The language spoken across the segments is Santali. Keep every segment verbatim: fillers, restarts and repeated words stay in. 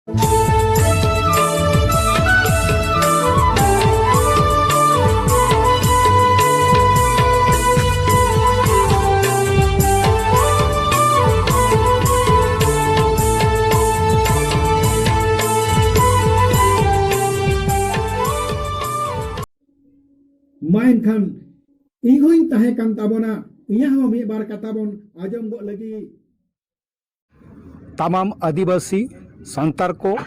ᱢᱟ ᱮᱱᱠᱷᱟᱱ ᱤᱧ ᱦᱚᱸᱧ ᱛᱟᱦᱮᱸ ᱠᱟᱱ ᱛᱟᱵᱚᱱᱟ, ᱤᱧᱟᱹᱜ ᱦᱚᱸ ᱢᱤᱫ ᱵᱟᱨ ᱠᱟᱛᱷᱟ ᱵᱚᱱ ᱟᱸᱡᱚᱢ ᱜᱚᱫ ᱞᱟᱹᱜᱤᱫ᱾ ᱛᱟᱢᱟᱢ ᱟᱹᱫᱤᱵᱟᱹᱥᱤ ᱥᱟᱱᱛᱟᱲ ᱠᱚ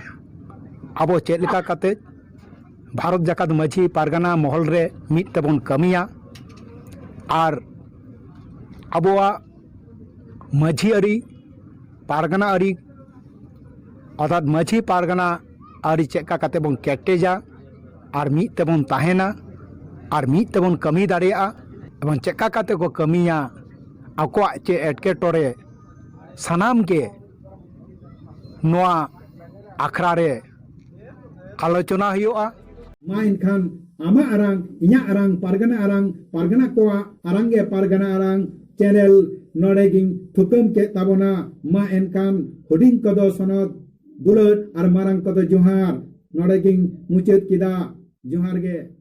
ᱟᱵᱚ ᱪᱮᱫ ᱞᱮᱠᱟ ᱠᱟᱛᱮ ᱵᱷᱟᱨᱚᱛ ᱡᱟᱠᱟᱛ ᱢᱟᱹᱡᱷᱤ ᱯᱟᱨᱜᱟᱱᱟ ᱢᱚᱦᱚᱞ ᱨᱮ ᱢᱤᱫ ᱛᱮᱵᱚᱱ ᱠᱟᱹᱢᱤᱭᱟ ᱟᱨ ᱟᱵᱚᱣᱟᱜ ᱢᱟᱹᱡᱷᱤ ᱟᱹᱨᱤ, ᱯᱟᱨᱜᱟᱱᱟ ᱟᱹᱨᱤ, ᱚᱨᱛᱷᱟᱛ ᱢᱟᱹᱡᱷᱤ ᱯᱟᱨᱜᱟᱱᱟ ᱟᱹᱨᱤ ᱪᱮᱫ ᱞᱮᱠᱟ ᱠᱟᱛᱮ ᱵᱚᱱ ᱠᱮᱴᱮᱡᱟ ᱟᱨ ᱢᱤᱫ ᱛᱮᱵᱚᱱ ᱛᱟᱦᱮᱱᱟ ᱟᱨ ᱢᱤᱫ ᱛᱮᱵᱚᱱ ᱠᱟᱹᱢᱤ ᱫᱟᱲᱮᱭᱟᱜᱼᱟ, ᱮᱵᱚᱝ ᱪᱮᱫ ᱞᱮᱠᱟ ᱠᱟᱛᱮ ᱠᱚ ᱠᱟᱹᱢᱤᱭᱟ, ᱟᱠᱚᱣᱟᱜ ᱪᱮᱫ ᱮᱴᱠᱮᱴᱚᱬᱮ, ᱥᱟᱱᱟᱢ ᱜᱮ ᱱᱚᱣᱟ ᱟᱠᱷᱲᱟ ᱨᱮ ᱟᱞᱳᱪᱚᱱᱟ ᱦᱩᱭᱩᱜᱼᱟ᱾ ᱢᱟ ᱮᱱᱠᱷᱟᱱ ᱟᱢᱟᱜ ᱟᱨᱟᱝ, ᱤᱧᱟᱹᱜ ᱟᱨᱟᱝ, ᱯᱟᱨᱜᱟᱱᱟ ᱟᱨᱟᱝ, ᱯᱟᱨᱜᱟᱱᱟ ᱠᱚᱣᱟᱜ ᱟᱨᱟᱝ ᱜᱮ ᱯᱟᱨᱜᱟᱱᱟ ᱟᱨᱟᱝ ᱪᱮᱱᱮᱞ ᱱᱚᱰᱮ ᱜᱤᱧ ᱛᱷᱩᱠᱟᱹᱢ ᱠᱮᱫ ᱛᱟᱵᱚᱱᱟ᱾ ᱢᱟ ᱮᱱᱠᱷᱟᱱ ᱦᱩᱰᱤᱧ ᱠᱚᱫᱚ ᱥᱚᱱᱚᱛ ᱫᱩᱞᱟᱹᱲ ᱟᱨ ᱢᱟᱨᱟᱝ ᱠᱚᱫᱚ ᱡᱚᱦᱟᱨ᱾ ᱱᱚᱰᱮ ᱜᱤᱧ ᱢᱩᱪᱟᱹᱫ ᱠᱮᱫᱟ᱾ ᱡᱚᱦᱟᱨ ᱜᱮ᱾